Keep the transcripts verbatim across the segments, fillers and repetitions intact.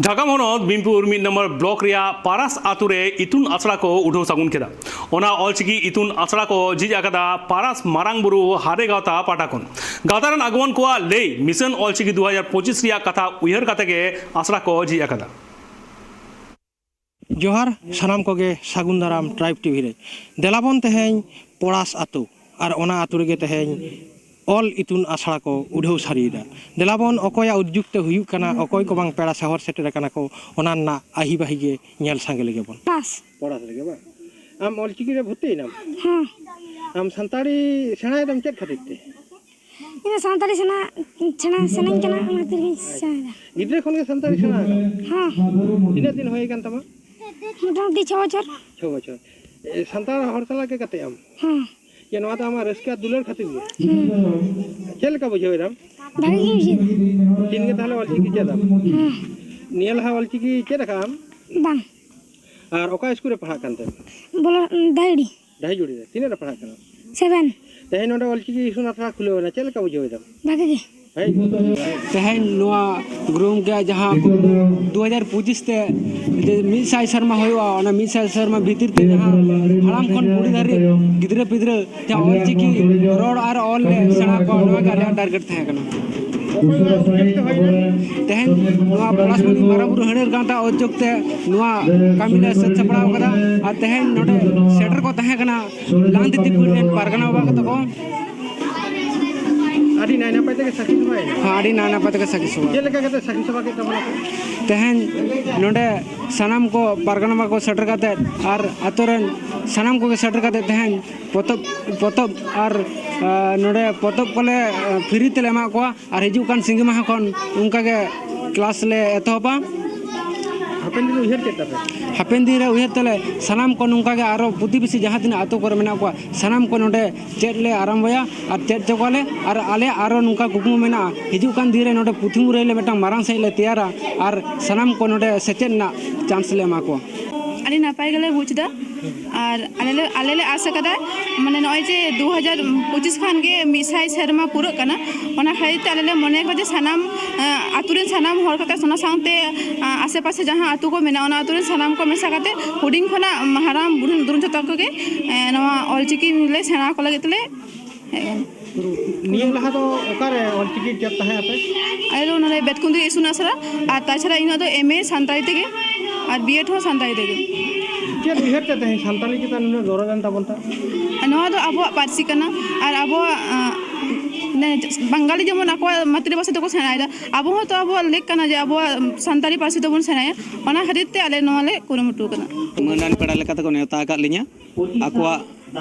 ᱡᱷᱟᱲᱜᱨᱟᱢ ᱦᱚᱱᱚᱛ ᱵᱤᱱᱯᱩᱨ ᱢᱤᱫ number block ᱨᱮᱭᱟᱜ ᱯᱟᱨᱟᱥ ᱟᱛᱳ ᱨᱮ ᱤᱛᱩᱱ ᱟᱥᱲᱟ ᱠᱚ ᱩᱰᱷᱟᱹᱣ ᱥᱟᱹᱜᱩᱱ ᱠᱮᱫᱟ᱾ ᱚᱱᱟ ᱚᱞᱪᱤᱠᱤ ᱤᱛᱩᱱ ᱟᱥᱲᱟ ᱠᱚ ᱡᱷᱤᱡ ᱟᱠᱟᱫᱟ ᱯᱟᱨᱟᱥ ᱢᱟᱨᱟᱝ ᱵᱩᱨᱩ ᱦᱟᱨᱮ ᱜᱟᱶᱛᱟ ᱯᱟᱦᱴᱟ ᱠᱷᱚᱱ᱾ ᱜᱟᱶᱛᱟ ᱨᱮᱱ ᱟᱹᱜᱩᱣᱟᱹᱱ ᱠᱚᱣᱟᱜ ᱞᱟᱹᱭ, ᱢᱤᱥᱚᱱ ᱚᱞᱪᱤᱠᱤ ᱫᱩ ᱦᱟᱡᱟᱨ ᱯᱚᱸᱪᱤᱥ ᱨᱮᱭᱟᱜ ᱠᱟᱛᱷᱟ ᱩᱭᱦᱟᱹᱨ ᱠᱟᱛᱮ ᱜᱮ ᱟᱥᱲᱟ ᱠᱚ ᱡᱷᱤᱡ ᱟᱠᱟᱫᱟ᱾ ᱡᱚᱦᱟᱨ ᱥᱟᱱᱟᱢ ᱠᱚᱜᱮ ᱥᱟᱹᱜᱩᱱ ᱫᱟᱨᱟᱢ ᱴᱨᱟᱭᱤᱵᱽ ᱴᱤᱵᱷᱤ ᱨᱮ᱾ ᱫᱮᱞᱟᱵᱚᱱ ᱛᱮᱦᱮᱧ ᱯᱚᱲᱟᱥ ᱟᱛᱳ, ᱟᱨ ᱚᱱᱟ ᱟᱛᱳ ᱨᱮᱜᱮ ᱛᱮᱦᱮᱧ ᱚᱞ ᱤᱛᱩᱱ ᱟᱥᱲᱟ ᱠᱚ ᱩᱰᱷᱟᱹᱣ ᱥᱟᱹᱨᱤᱭᱮᱫᱟ᱾ ᱫᱮᱞᱟᱵᱚᱱ ᱚᱠᱚᱭᱟᱜ ᱩᱫᱽᱡᱩᱠ ᱛᱮ ᱦᱩᱭᱩᱜ ᱠᱟᱱᱟ, ᱚᱠᱚᱭ ᱠᱚ ᱵᱟᱝ ᱯᱮᱲᱟ ᱥᱮᱦᱚᱨ ᱥᱮᱴᱮᱨ ᱟᱠᱟᱱᱟ ᱠᱚ, ᱚᱱᱟ ᱨᱮᱱᱟᱜ ᱟᱹᱦᱤ ᱵᱟᱹᱦᱤ ᱜᱮ ᱧᱮᱞ ᱥᱟᱸᱜᱮ ᱞᱮᱜᱮ ᱵᱚᱱ᱾ ᱯᱟᱥ᱾ ᱯᱚᱲᱟᱥ ᱨᱮᱜᱮ ᱵᱟᱝ? ᱟᱢ ᱚᱞᱪᱤᱠᱤ ᱨᱮ ᱵᱷᱚᱨᱛᱤᱭᱮᱱᱟᱢ? ᱦᱮᱸ᱾ ᱟᱢ ᱥᱟᱱᱛᱟᱲᱤ ᱥᱮᱬᱟᱭᱮᱫᱟᱢ ᱪᱮᱫ ᱠᱷᱟᱹᱛᱤᱨ ᱛᱮ? ᱤᱧ ᱫᱚ ᱥᱟᱱᱛᱟᱲᱤ ᱥᱮᱬᱟ, ᱥᱮᱬᱟ ᱥᱟᱱᱟᱧ ᱠᱟᱱᱟ, ᱚᱱᱟ ᱠᱷᱟᱹᱛᱤᱨ ᱜᱤᱧ ᱥᱮᱬᱟᱭᱮᱫᱟ᱾ ᱜᱤᱫᱽᱨᱟᱹ ᱠᱷᱚᱱ ᱜᱮ ᱥᱟᱱᱛᱟᱲᱤ ᱥᱮᱬᱟ ᱟᱠᱟᱫᱟ? ᱦᱮᱸ᱾ ᱛᱤᱱᱟᱹᱜ ᱫᱤᱱ ᱦᱩᱭ ᱟᱠᱟᱱ ᱛᱟᱢᱟ? ᱢᱚᱴᱟᱢᱩᱴᱤ ᱪᱷᱚ ᱵᱚᱪᱷᱚᱨ᱾ ᱪᱷᱚ ᱵᱚᱪᱷᱚᱨ᱾ ᱮ, ᱥᱟᱱᱛᱟᱲ ᱦᱚᱲ ᱥᱟᱞᱟᱜ ᱜᱮ ᱜᱟᱛᱮᱜ ᱟᱢ? ᱦᱮᱸ᱾ ᱡᱮ ᱱᱚᱣᱟ ᱫᱚ ᱟᱢᱟᱜ ᱨᱟᱹᱥᱠᱟᱹ ᱟᱨ ᱫᱩᱞᱟᱹᱲ ᱠᱷᱟᱹᱛᱤᱨ ᱜᱮ? ᱦᱮᱸ᱾ ᱪᱮᱫ ᱞᱮᱠᱟ ᱵᱩᱡᱷᱟᱹᱣ ᱮᱫᱟᱢ? ᱵᱷᱟᱜᱮ ᱜᱮ ᱵᱩᱡᱷᱟᱹᱣ ᱮᱫᱟ᱾ ᱫᱤᱱ ᱜᱮ ᱛᱟᱦᱚᱞᱮ ᱚᱞᱪᱤᱠᱤ ᱪᱮᱫ ᱟᱢ? ᱦᱮᱸ᱾ ᱱᱤᱭᱟᱹ ᱞᱟᱦᱟ ᱚᱞᱪᱤᱠᱤ ᱪᱮᱫ ᱟᱠᱟᱫ ᱟᱢ? ᱵᱟᱝ᱾ ᱟᱨ ᱚᱠᱟ ᱥᱠᱩᱞ ᱨᱮ ᱯᱟᱲᱦᱟᱜ ᱠᱟᱱ ᱛᱟᱦᱮᱸᱫ? ᱵᱚᱞᱚ, ᱫᱟᱹᱭᱲᱤ᱾ ᱰᱟᱹᱦᱤᱡᱩᱲᱤ ᱨᱮ᱾ ᱛᱤᱱᱟᱹᱜ ᱨᱮ ᱯᱟᱲᱦᱟᱜ ᱠᱟᱱᱟ? ᱥᱮᱵᱷᱮᱱ᱾ ᱛᱮᱦᱮᱧ ᱱᱚᱰᱮ ᱚᱞᱪᱤᱠᱤ ᱤᱛᱩᱱ ᱟᱥᱲᱟ ᱠᱷᱩᱞᱟᱹᱣ ᱮᱱᱟ, ᱪᱮᱫ ᱞᱮᱠᱟ ᱵᱩᱡᱷᱟᱹᱣ ᱮᱫᱟᱢ? ᱵᱷᱟᱜᱮ ᱜᱮ᱾ ᱦᱮᱸ? ᱛᱮᱦᱮᱧ ᱱᱚᱣᱟ ᱜᱩᱨᱩ ᱜᱚᱢᱠᱮᱭᱟᱜ ᱡᱟᱦᱟᱸ ᱠᱩᱠᱢᱩ ᱫᱩ ᱦᱟᱡᱟᱨ ᱯᱚᱸᱪᱤᱥ ᱛᱮ ᱡᱮ ᱢᱤᱫ ᱥᱟᱭ ᱥᱮᱨᱢᱟ ᱦᱩᱭᱩᱜᱼᱟ, ᱚᱱᱟ ᱢᱤᱫ ᱥᱟᱭ ᱥᱮᱨᱢᱟ ᱵᱷᱤᱛᱤᱨ ᱛᱮ ᱡᱟᱦᱟᱸ ᱦᱟᱲᱟᱢ ᱠᱷᱚᱱ ᱵᱩᱲᱦᱤ ᱫᱷᱟᱹᱨᱤᱡ ᱜᱤᱫᱽᱨᱟᱹ ᱯᱤᱫᱽᱨᱟᱹ ᱡᱟᱦᱟᱸ ᱚᱞᱪᱤᱠᱤ ᱨᱚᱲ ᱟᱨ ᱚᱞ ᱞᱮ ᱥᱮᱬᱟ ᱠᱚᱣᱟ, ᱱᱚᱣᱟ ᱜᱮ ᱟᱞᱮᱭᱟᱜ ᱴᱟᱨᱜᱮᱴ ᱛᱟᱦᱮᱸ ᱠᱟᱱᱟ᱾ ᱚᱠᱚᱭ ᱚᱱᱟ ᱩᱫᱽᱫᱮᱥ ᱛᱮ ᱦᱩᱭᱱᱟ? ᱛᱮᱦᱮᱧ ᱱᱚᱣᱟ ᱯᱚᱞᱟᱥᱢᱩᱱᱤ ᱢᱟᱨᱟᱝ ᱵᱩᱨᱩ ᱦᱟᱹᱲᱭᱟᱹᱨ ᱜᱟᱶᱛᱟ ᱩᱫᱽᱡᱳᱜᱽ ᱛᱮ ᱱᱚᱣᱟ ᱠᱟᱹᱢᱤ ᱞᱮ ᱥᱟᱹᱛ ᱥᱟᱯᱲᱟᱣ ᱠᱟᱫᱟ᱾ ᱟᱨ ᱛᱮᱦᱮᱧ ᱱᱚᱰᱮ ᱥᱮᱴᱮᱨ ᱠᱚ ᱛᱟᱦᱮᱸ ᱠᱟᱱᱟ ᱞᱟᱝᱛᱤᱛᱤ ᱠᱩᱲᱤ ᱨᱮᱱ ᱯᱟᱨᱜᱟᱱᱟ ᱵᱟᱵᱟ ᱠᱚ ᱛᱟᱠᱚ᱾ ᱟᱹᱰᱤ ᱱᱟᱭ ᱱᱟᱯᱟᱭ ᱛᱮᱜᱮ ᱥᱟᱹᱠᱷᱤ ᱥᱚᱵᱷᱟᱭᱮᱱᱟ᱾ ᱦᱮᱸ, ᱟᱹᱰᱤ ᱱᱟᱭ ᱱᱟᱯᱟᱭ ᱛᱮᱜᱮ ᱥᱟᱹᱠᱷᱤ ᱥᱚᱵᱷᱟ᱾ ᱪᱮᱫ ᱞᱮᱠᱟ ᱠᱟᱛᱮ ᱥᱟᱹᱠᱷᱤ ᱥᱚᱵᱷᱟ ᱠᱮᱫ ᱛᱟᱵᱚᱱᱟ ᱠᱚ? ᱛᱮᱦᱮᱧ ᱱᱚᱰᱮ ᱥᱟᱱᱟᱢ ᱠᱚ ᱯᱟᱨᱜᱟᱱᱟ ᱵᱟᱵᱟ ᱠᱚ ᱥᱮᱴᱮᱨ ᱠᱟᱛᱮ ᱟᱨ ᱟᱛᱳ ᱨᱮᱱ ᱥᱟᱱᱟᱢ ᱠᱚᱜᱮ ᱥᱮᱴᱮᱨ ᱠᱟᱛᱮ ᱛᱮᱦᱮᱧ ᱯᱚᱛᱚᱵ, ᱯᱚᱛᱚᱵ ᱟᱨ, ᱟᱨ ᱱᱚᱰᱮ ᱯᱚᱛᱚᱵ ᱠᱚᱞᱮ, ᱟᱨ, ᱯᱷᱨᱤ ᱛᱮᱞᱮ ᱮᱢᱟᱜ ᱠᱚᱣᱟ᱾ ᱟᱨ ᱦᱤᱡᱩᱜ ᱠᱟᱱ ᱥᱤᱸᱜᱤ ᱢᱟᱦᱟ ᱠᱷᱚᱱ ᱚᱱᱠᱟ ᱜᱮ ᱠᱞᱟᱥ ᱞᱮ ᱮᱛᱚᱦᱚᱵᱟ᱾ ᱦᱟᱯᱮᱱ ᱫᱤᱱ ᱨᱮ ᱩᱭᱦᱟᱹᱨ ᱪᱮᱫ ᱛᱟᱯᱮ? ᱦᱟᱯᱮᱱ ᱫᱤᱱ ᱨᱮ ᱩᱭᱦᱟᱹᱨ ᱛᱟᱞᱮ ᱥᱟᱱᱟᱢ ᱠᱚ ᱱᱚᱝᱠᱟ ᱜᱮ ᱟᱨᱚ ᱯᱨᱚᱛᱤᱵᱮᱥᱤ ᱡᱟᱦᱟᱸ ᱛᱤᱱᱟᱹᱜ ᱟᱛᱳ ᱠᱚᱨᱮ ᱢᱮᱱᱟᱜ ᱠᱚᱣᱟ, ᱥᱟᱱᱟᱢ ᱠᱚ ᱱᱚᱰᱮ ᱪᱮᱫ ᱞᱮ ᱟᱨᱟᱢᱵᱚᱭᱟ ᱟᱨ ᱪᱮᱫ ᱦᱚᱪᱚ ᱠᱚᱣᱟᱞᱮ᱾ ᱟᱨ ᱟᱞᱮᱭᱟᱜ ᱟᱨᱚ ᱱᱚᱝᱠᱟ ᱠᱩᱠᱢᱩ ᱢᱮᱱᱟᱜᱼᱟ, ᱦᱤᱡᱩᱜ ᱠᱟᱱ ᱫᱤᱱ ᱨᱮ ᱱᱚᱰᱮ ᱯᱩᱛᱷᱤ ᱢᱩᱨᱟᱹᱭ ᱞᱮ ᱢᱤᱫᱴᱟᱝ ᱢᱟᱨᱟᱝ ᱥᱟᱺᱦᱤᱡ ᱞᱮ ᱛᱮᱭᱟᱨᱟ ᱟᱨ ᱥᱟᱱᱟᱢ ᱠᱚ ᱱᱚᱰᱮ ᱥᱮᱪᱮᱫ ᱨᱮᱱᱟᱜ ᱪᱟᱱᱥ ᱞᱮ ᱮᱢᱟ ᱠᱚᱣᱟ᱾ ᱟᱹᱰᱤ ᱱᱟᱯᱟᱭ ᱜᱮᱞᱮ ᱵᱩᱡᱽ ᱮᱫᱟ᱾ ᱟᱨ ᱟᱞᱮ ᱞᱮ ᱟᱞᱮ ᱞᱮ ᱟᱥ ᱟᱠᱟᱫᱟ, ᱢᱟᱱᱮ, ᱱᱚᱜᱼᱚᱭ ᱡᱮ ᱫᱩ ᱦᱟᱡᱟᱨ ᱯᱚᱸᱪᱤᱥ ᱠᱷᱟᱱ ᱜᱮ ᱢᱤᱫ ᱥᱟᱭ ᱥᱮᱨᱢᱟ ᱯᱩᱨᱟᱹᱜ ᱠᱟᱱᱟ᱾ ᱚᱱᱟ ᱠᱷᱟᱹᱛᱤᱨ ᱛᱮ ᱟᱞᱮ ᱞᱮ ᱢᱚᱱᱮ ᱠᱟᱫᱟ ᱡᱮ ᱥᱟᱱᱟᱢ, ᱟᱸ, ᱟᱛᱳ ᱨᱮᱱ ᱥᱟᱱᱟᱢ ᱦᱚᱲ ᱠᱟᱛᱮ, ᱚᱱᱟ ᱥᱟᱶᱛᱮ, ᱟᱸ, ᱟᱥᱮ ᱯᱟᱥᱮ ᱡᱟᱦᱟᱸ ᱟᱛᱳ ᱠᱚ ᱢᱮᱱᱟᱜᱼᱟ, ᱚᱱᱟ ᱟᱛᱳ ᱨᱮᱱ ᱥᱟᱱᱟᱢ ᱠᱚ ᱢᱮᱥᱟ ᱠᱟᱛᱮ, ᱦᱩᱰᱤᱧ ᱠᱷᱚᱱᱟᱜ ᱦᱟᱲᱟᱢ ᱵᱩᱨᱩ ᱫᱩᱨᱩᱱ ᱡᱚᱛᱚ ᱠᱚᱜᱮ, ᱮᱸ, ᱱᱚᱣᱟ ᱚᱞᱪᱤᱠᱤ ᱞᱮ ᱥᱮᱬᱟ ᱟᱠᱚ ᱞᱟᱹᱜᱤᱫ ᱛᱮᱞᱮ ᱦᱮᱡ ᱟᱠᱟᱱᱟ᱾ ᱱᱤᱭᱟᱹ ᱞᱟᱦᱟ ᱫᱚ ᱚᱠᱟᱨᱮ ᱚᱞᱪᱤᱠᱤ ᱪᱮᱫ ᱛᱟᱦᱮᱸ ᱟᱯᱮ? ᱟᱞᱮ ᱫᱚ ᱱᱚᱰᱮ ᱵᱮᱛᱠᱩᱸᱫᱽᱨᱤ ᱤᱛᱩᱱ ᱟᱥᱲᱟ, ᱟᱨ ᱛᱟᱪᱷᱟᱲᱟ ᱤᱧᱟᱹᱜ ᱫᱚ ᱮᱢ ᱮ ᱥᱟᱱᱛᱟᱲᱤ ᱛᱮᱜᱮ ᱟᱨ ᱵᱤ ᱮᱰ ᱦᱚᱸ ᱥᱟᱱᱛᱟᱲᱤ ᱛᱮᱜᱮ᱾ ᱪᱮᱫ ᱩᱭᱦᱟᱹᱨ ᱛᱮ ᱛᱮᱦᱮᱧ ᱥᱟᱱᱛᱟᱲᱤ ᱪᱮᱛᱟᱱ ᱱᱩᱱᱟᱹᱜ ᱫᱚᱨᱚᱫ ᱮᱱ ᱛᱟᱵᱚᱱ ᱛᱟᱦᱮᱸ? ᱟᱨ ᱱᱚᱣᱟ ᱫᱚ ᱟᱵᱚᱣᱟᱜ ᱯᱟᱹᱨᱥᱤ ᱠᱟᱱᱟ, ᱟᱨ ᱟᱵᱚᱣᱟᱜ, ᱟᱸ, ᱢᱟᱱᱮ, ᱵᱟᱝᱜᱟᱞᱤ ᱡᱮᱢᱚᱱ ᱟᱠᱚᱣᱟᱜ ᱢᱟᱛᱨᱤ ᱵᱷᱟᱥᱟ ᱛᱮᱠᱚ ᱥᱮᱬᱟᱭᱮᱫᱟ, ᱟᱵᱚ ᱦᱚᱸ ᱛᱚ ᱟᱵᱚᱣᱟᱜ ᱞᱮᱠ ᱠᱟᱱᱟ ᱡᱮ ᱟᱵᱚᱣᱟᱜ, ᱩᱸ, ᱥᱟᱱᱛᱟᱲᱤ ᱯᱟᱹᱨᱥᱤ ᱛᱮᱵᱚᱱ ᱥᱮᱬᱟᱭᱟ᱾ ᱚᱱᱟ ᱠᱷᱟᱹᱛᱤᱨ ᱛᱮ ᱟᱞᱮ ᱱᱚᱣᱟ ᱞᱮ ᱠᱩᱨᱩᱢᱩᱴᱩ ᱟᱠᱟᱫᱟ᱾ ᱢᱟᱹᱱᱟᱱ ᱯᱮᱲᱟ ᱞᱮᱠᱟ ᱛᱮᱠᱚ ᱱᱮᱣᱛᱟ ᱟᱠᱟᱫ ᱞᱤᱧᱟ᱾ ᱟᱠᱚᱣᱟᱜ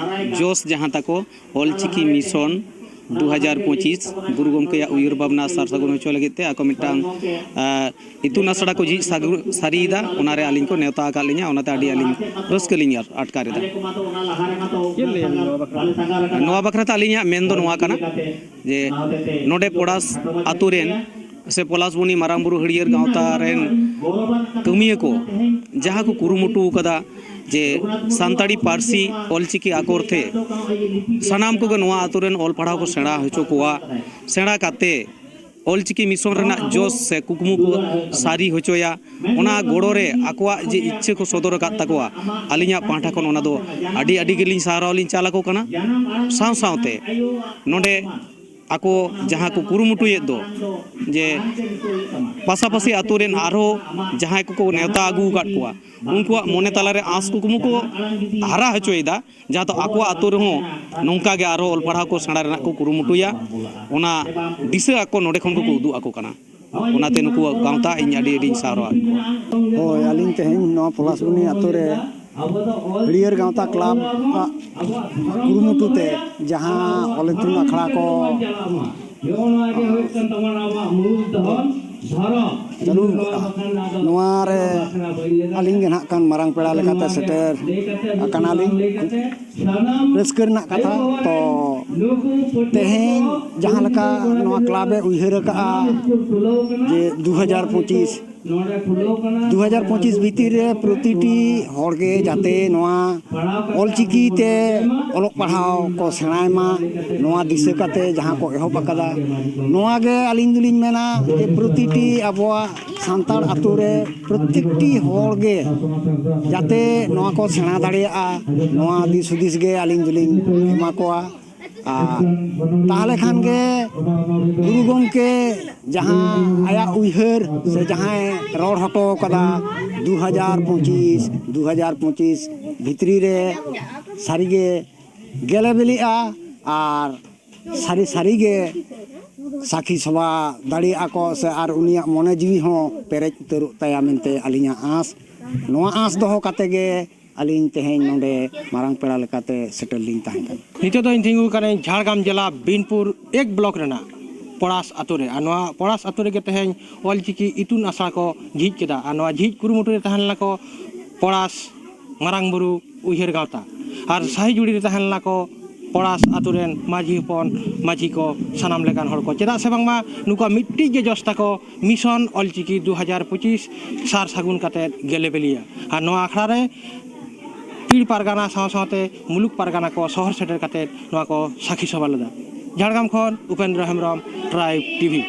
ᱡᱚᱥ ᱡᱟᱦᱟᱸ ᱛᱟᱠᱚ, ᱚᱞᱪᱤᱠᱤ ᱢᱤᱥᱚᱱ ᱫᱩ ᱦᱟᱡᱟᱨ ᱯᱚᱸᱪᱤᱥ, ᱜᱩᱨᱩ ᱜᱚᱢᱠᱮᱭᱟᱜ ᱩᱭᱦᱟᱹᱨ ᱵᱷᱟᱵᱽᱱᱟ ᱥᱟᱨ ᱥᱟᱹᱜᱩᱱ ᱦᱚᱪᱚ ᱞᱟᱹᱜᱤᱫ ᱛᱮ ᱟᱠᱚ ᱢᱤᱫᱴᱟᱝ, ᱟᱸ, ᱤᱛᱩᱱ ᱟᱥᱲᱟ ᱠᱚ ᱡᱷᱤᱡ ᱥᱟᱹᱜᱩ-, ᱥᱟᱹᱨᱤᱭᱮᱫᱟ᱾ ᱚᱱᱟᱨᱮ ᱟᱹᱞᱤᱧ ᱠᱚ ᱱᱮᱣᱛᱟ ᱟᱠᱟᱫ ᱞᱤᱧᱟ, ᱚᱱᱟᱛᱮ ᱟᱹᱰᱤ ᱟᱹᱞᱤᱧ ᱨᱟᱹᱥᱠᱟᱹ ᱞᱤᱧ ᱟᱴᱠᱟᱨ ᱮᱫᱟ᱾ ᱪᱮᱫ ᱞᱟᱹᱭ ᱟᱹᱵᱤᱱ ᱱᱚᱣᱟ ᱵᱟᱠᱷᱨᱟ? ᱱᱚᱣᱟ ᱵᱟᱠᱷᱨᱟ ᱛᱮ ᱟᱹᱞᱤᱧᱟᱜ ᱢᱮᱱ ᱫᱚ ᱱᱚᱣᱟ ᱠᱟᱱᱟ ᱡᱮ ᱱᱚᱰᱮ ᱯᱚᱲᱟᱥ ᱟᱛᱳ ᱨᱮᱱ ᱥᱮ ᱯᱚᱞᱟᱥᱵᱚᱱᱤ ᱢᱟᱨᱟᱝ ᱵᱩᱨᱩ ᱦᱟᱹᱨᱭᱟᱹᱲ ᱜᱟᱶᱛᱟ ᱨᱮᱱ ᱠᱟᱹᱢᱤᱭᱟᱹ ᱠᱚ ᱡᱟᱦᱟᱸ ᱠᱚ ᱠᱩᱨᱩᱢᱩᱴᱩ ᱟᱠᱟᱫᱟ ᱡᱮ ᱥᱟᱱᱛᱟᱲᱤ ᱯᱟᱹᱨᱥᱤ ᱚᱞᱪᱤᱠᱤ ᱟᱠᱚᱨ ᱛᱮ ᱥᱟᱱᱟᱢ ᱠᱚᱜᱮ ᱱᱚᱣᱟ ᱟᱛᱳ ᱨᱮᱱ ᱚᱞ ᱯᱟᱲᱦᱟᱣ ᱠᱚ ᱥᱮᱬᱟ ᱦᱚᱪᱚ ᱠᱚᱣᱟ, ᱥᱮᱬᱟ ᱠᱟᱛᱮ ᱚᱞᱪᱤᱠᱤ ᱢᱤᱥᱚᱱ ᱨᱮᱱᱟᱜ ᱡᱚᱥ ᱥᱮ ᱠᱩᱠᱢᱩ ᱠᱚ ᱥᱟᱹᱨᱤ ᱦᱚᱪᱚᱭᱟ, ᱚᱱᱟ ᱜᱚᱲᱚ ᱨᱮ ᱟᱠᱚᱣᱟᱜ ᱡᱮ ᱤᱪᱪᱷᱟᱹ ᱠᱚ ᱥᱚᱫᱚᱨ ᱟᱠᱟᱫ ᱛᱟᱠᱚᱣᱟ, ᱟᱹᱞᱤᱧᱟᱜ ᱯᱟᱦᱴᱟ ᱠᱷᱚᱱ ᱚᱱᱟ ᱫᱚ ᱟᱹᱰᱤ ᱟᱹᱰᱤ ᱜᱮᱞᱤᱧ ᱥᱟᱨᱦᱟᱣ ᱞᱤᱧ ᱪᱟᱞ ᱟᱠᱚ ᱠᱟᱱᱟ᱾ ᱥᱟᱶ ᱥᱟᱶᱛᱮ ᱱᱚᱰᱮ ᱟᱠᱚ ᱡᱟᱦᱟᱸ ᱠᱚ ᱠᱩᱨᱩᱢᱩᱴᱩᱭᱮᱫ ᱫᱚ ᱡᱮ ᱯᱟᱥᱟᱯᱟᱥᱤ ᱟᱛᱳ ᱨᱮᱱ ᱟᱨᱦᱚᱸ ᱡᱟᱦᱟᱸᱭ ᱠᱚᱠᱚ ᱱᱮᱣᱛᱟ ᱟᱹᱜᱩ ᱟᱠᱟᱫ ᱠᱚᱣᱟ, ᱩᱱᱠᱩᱣᱟᱜ ᱢᱚᱱᱮ ᱛᱟᱞᱟᱨᱮ ᱟᱸᱥ ᱠᱩᱠᱢᱩ ᱠᱚ ᱦᱟᱨᱟ ᱦᱚᱪᱚᱭᱮᱫᱟ, ᱡᱟᱦᱟᱸ ᱫᱚ ᱟᱠᱚᱣᱟᱜ ᱟᱛᱳ ᱨᱮᱦᱚᱸ ᱱᱚᱝᱠᱟ ᱜᱮ ᱟᱨᱦᱚᱸ ᱚᱞ ᱯᱟᱲᱦᱟᱣ ᱠᱚ ᱥᱮᱬᱟ ᱨᱮᱱᱟᱜ ᱠᱚ ᱠᱩᱨᱩᱢᱩᱴᱩᱭᱟ᱾ ᱚᱱᱟ ᱫᱤᱥᱟᱹ ᱟᱠᱚ ᱱᱚᱰᱮ ᱠᱷᱚᱱ ᱜᱮᱠᱚ ᱩᱫᱩᱜ ᱟᱠᱚ ᱠᱟᱱᱟ᱾ ᱚᱱᱟᱛᱮ ᱱᱩᱠᱩᱣᱟᱜ ᱜᱟᱶᱛᱟ ᱤᱧ ᱟᱹᱰᱤ ᱟᱹᱰᱤᱧ ᱥᱟᱨᱦᱟᱣᱟᱫ ᱠᱚᱣᱟ᱾ ᱦᱳᱭ, ᱟᱹᱞᱤᱧ ᱛᱮᱦᱮᱧ ᱱᱚᱣᱟ ᱯᱚᱞᱟᱥᱵᱚᱱᱤ ᱟᱛᱳ ᱨᱮ ᱦᱟᱹᱨᱭᱟᱹᱲ ᱜᱟᱶᱛᱟ ᱠᱞᱟᱵᱽ ᱟᱜ ᱠᱩᱨᱩᱢᱩᱴᱩ ᱛᱮ ᱡᱟᱦᱟᱸ ᱚᱞ ᱤᱛᱩᱱ ᱟᱠᱷᱲᱟ ᱠᱚ ᱪᱟᱹᱞᱩ ᱟᱠᱟᱫᱼᱟ, ᱱᱚᱣᱟ ᱨᱮ ᱟᱹᱞᱤᱧ ᱜᱮ ᱱᱟᱦᱟᱜ ᱠᱷᱟᱱ ᱢᱟᱨᱟᱝ ᱯᱮᱲᱟ ᱞᱮᱠᱟᱛᱮ ᱥᱮᱴᱮᱨ ᱟᱠᱟᱱᱟᱞᱤᱧ᱾ ᱨᱟᱹᱥᱠᱟᱹ ᱨᱮᱱᱟᱜ ᱠᱟᱛᱷᱟ᱾ ᱛᱚ, ᱛᱮᱦᱮᱧ ᱡᱟᱦᱟᱸ ᱞᱮᱠᱟ ᱱᱚᱣᱟ ᱠᱞᱟᱵᱽ ᱮ ᱩᱭᱦᱟᱹᱨ ᱟᱠᱟᱫᱼᱟ ᱡᱮ ᱫᱩ ᱦᱟᱡᱟᱨ ᱯᱚᱸᱪᱤᱥ ᱫᱩ ᱦᱟᱡᱟᱨ ᱯᱚᱸᱪᱤᱥ ᱵᱷᱤᱛᱤᱨ ᱨᱮ ᱯᱨᱚᱛᱤᱴᱤ ᱦᱚᱲ ᱜᱮ ᱡᱟᱛᱮ ᱱᱚᱣᱟ ᱚᱞᱪᱤᱠᱤ ᱛᱮ ᱚᱞᱚᱜ ᱯᱟᱲᱦᱟᱣ ᱠᱚ ᱥᱮᱬᱟᱭ ᱢᱟ, ᱱᱚᱣᱟ ᱫᱤᱥᱟᱹ ᱠᱟᱛᱮ ᱡᱟᱦᱟᱸ ᱠᱚ ᱮᱦᱚᱵ ᱟᱠᱟᱫᱟ, ᱱᱚᱣᱟ ᱜᱮ ᱟᱹᱞᱤᱧ ᱫᱚᱞᱤᱧ ᱢᱮᱱᱟ ᱡᱮ ᱯᱨᱚᱛᱤᱴᱤ ᱟᱵᱚᱣᱟᱜ ᱥᱟᱱᱛᱟᱲ ᱟᱛᱳ ᱨᱮ ᱯᱨᱚᱛᱮᱠᱴᱤ ᱦᱚᱲ ᱜᱮ ᱡᱟᱛᱮ ᱱᱚᱣᱟ ᱠᱚ ᱥᱮᱬᱟ ᱫᱟᱲᱮᱭᱟᱜᱼᱟ, ᱱᱚᱣᱟ ᱫᱤᱥ ᱦᱩᱫᱤᱥ ᱜᱮ ᱟᱹᱞᱤᱧ ᱫᱚᱞᱤᱧ ᱮᱢᱟ ᱠᱚᱣᱟ᱾ ᱟᱨ ᱛᱟᱦᱚᱞᱮ ᱠᱷᱟᱱ ᱜᱮ ᱜᱩᱨᱩ ᱜᱚᱢᱠᱮ ᱡᱟᱦᱟᱸ ᱟᱭᱟᱜ ᱩᱭᱦᱟᱹᱨ ᱥᱮ ᱡᱟᱦᱟᱸᱭ ᱨᱚᱲ ᱦᱚᱴᱚ ᱠᱟᱫᱟ, ᱫᱩ ᱦᱟᱡᱟᱨ ᱯᱚᱸᱪᱤᱥ, ᱫᱩ ᱦᱟᱡᱟᱨ ᱯᱚᱸᱪᱤᱥ ᱵᱷᱤᱛᱨᱤ ᱨᱮ ᱥᱟᱹᱨᱤᱜᱮ ᱜᱮᱞᱮ ᱵᱤᱞᱤᱜᱼᱟ᱾ ᱟᱨ ᱥᱟᱹᱨᱤ ᱥᱟᱹᱨᱤᱜᱮ ᱥᱟᱹᱠᱷᱤ ᱥᱚᱵᱷᱟ ᱫᱟᱲᱮᱭᱟᱜᱼᱟ ᱠᱚ ᱥᱮ ᱟᱨ ᱩᱱᱤᱭᱟᱜ ᱢᱚᱱᱮ ᱡᱤᱣᱤ ᱦᱚᱸ ᱯᱮᱨᱮᱡ ᱩᱛᱟᱹᱨᱚᱜ ᱛᱟᱭᱟ ᱢᱮᱱᱛᱮ ᱟᱹᱞᱤᱧᱟᱜ ᱟᱸᱥ᱾ ᱱᱚᱣᱟ ᱟᱸᱥ ᱫᱚᱦᱚ ᱠᱟᱛᱮ ᱜᱮ ᱟᱹᱞᱤᱧ ᱛᱮᱦᱮᱧ ᱱᱚᱰᱮ ᱢᱟᱨᱟᱝ ᱯᱮᱲᱟ ᱞᱮᱠᱟᱛᱮ ᱥᱮᱴᱮᱨ ᱞᱤᱧ ᱛᱟᱦᱮᱸ ᱠᱟᱱᱟ᱾ ᱱᱤᱛᱚᱜ ᱫᱚᱧ ᱛᱤᱸᱜᱩ ᱠᱟᱱᱟᱧ ᱡᱷᱟᱲᱜᱨᱟᱢ ᱡᱮᱞᱟ ᱵᱤᱱᱯᱩᱨ ᱮᱠ ᱵᱞᱚᱠ ᱨᱮᱱᱟᱜ ᱯᱚᱲᱟᱥ ᱟᱛᱳ ᱨᱮ᱾ ᱟᱨ ᱱᱚᱣᱟ ᱯᱚᱲᱟᱥ ᱟᱛᱳ ᱨᱮᱜᱮ ᱛᱮᱦᱮᱧ ᱚᱞᱪᱤᱠᱤ ᱤᱛᱩᱱ ᱟᱥᱲᱟ ᱠᱚ ᱡᱷᱤᱡ ᱠᱮᱫᱟ᱾ ᱟᱨ ᱱᱚᱣᱟ ᱡᱷᱤᱡ ᱠᱩᱨᱩᱢᱩᱴᱩ ᱨᱮ ᱛᱟᱦᱮᱸ ᱞᱮᱱᱟ ᱠᱚ ᱯᱚᱲᱟᱥ ᱢᱟᱨᱟᱝ ᱵᱩᱨᱩ ᱩᱭᱦᱟᱹᱨ ᱜᱟᱶᱛᱟ, ᱟᱨ ᱥᱟᱹᱦᱤ ᱡᱩᱲᱤ ᱨᱮ ᱛᱟᱦᱮᱸ ᱞᱮᱱᱟ ᱠᱚ ᱯᱚᱲᱟᱥ ᱟᱛᱳ ᱨᱮᱱ ᱢᱟᱹᱡᱷᱤ ᱦᱚᱯᱚᱱ, ᱢᱟᱹᱡᱷᱤ ᱠᱚ, ᱥᱟᱱᱟᱢ ᱞᱮᱠᱟᱱ ᱦᱚᱲ ᱠᱚ᱾ ᱪᱮᱫᱟᱜ ᱥᱮ ᱵᱟᱝᱢᱟ ᱱᱩᱠᱩᱣᱟᱜ ᱢᱤᱫᱴᱤᱡ ᱜᱮ ᱡᱚᱥ ᱛᱟᱠᱚ, ᱢᱤᱥᱚᱱ ᱚᱞᱪᱤᱠᱤ ᱫᱩ ᱦᱟᱡᱟᱨ ᱯᱚᱸᱪᱤᱥ ᱥᱟᱨ ᱥᱟᱹᱜᱩᱱ ᱠᱟᱛᱮᱫ ᱜᱮᱞᱮ ᱵᱤᱞᱤᱭᱟ᱾ ᱟᱨ ᱱᱚᱣᱟ ᱟᱠᱷᱲᱟ ᱨᱮ ᱯᱤᱲ ᱯᱟᱨᱜᱟᱱᱟ ᱥᱟᱶ ᱥᱟᱶᱛᱮ ᱢᱩᱞᱩᱠ ᱯᱟᱨᱜᱟᱱᱟ ᱠᱚ ᱥᱚᱦᱚᱨ ᱥᱮᱴᱮᱨ ᱠᱟᱛᱮᱫ ᱱᱚᱣᱟ ᱠᱚ ᱥᱟᱹᱠᱷᱤ ᱥᱚᱵᱷᱟ ᱞᱮᱫᱟ᱾ ᱡᱷᱟᱲᱜᱨᱟᱢ ᱠᱷᱚᱱ ᱩᱯᱮᱱᱫᱨᱚ ᱦᱮᱢᱵᱨᱚᱢ, ᱴᱨᱟᱭᱤᱵᱽ ᱴᱤᱵᱷᱤ᱾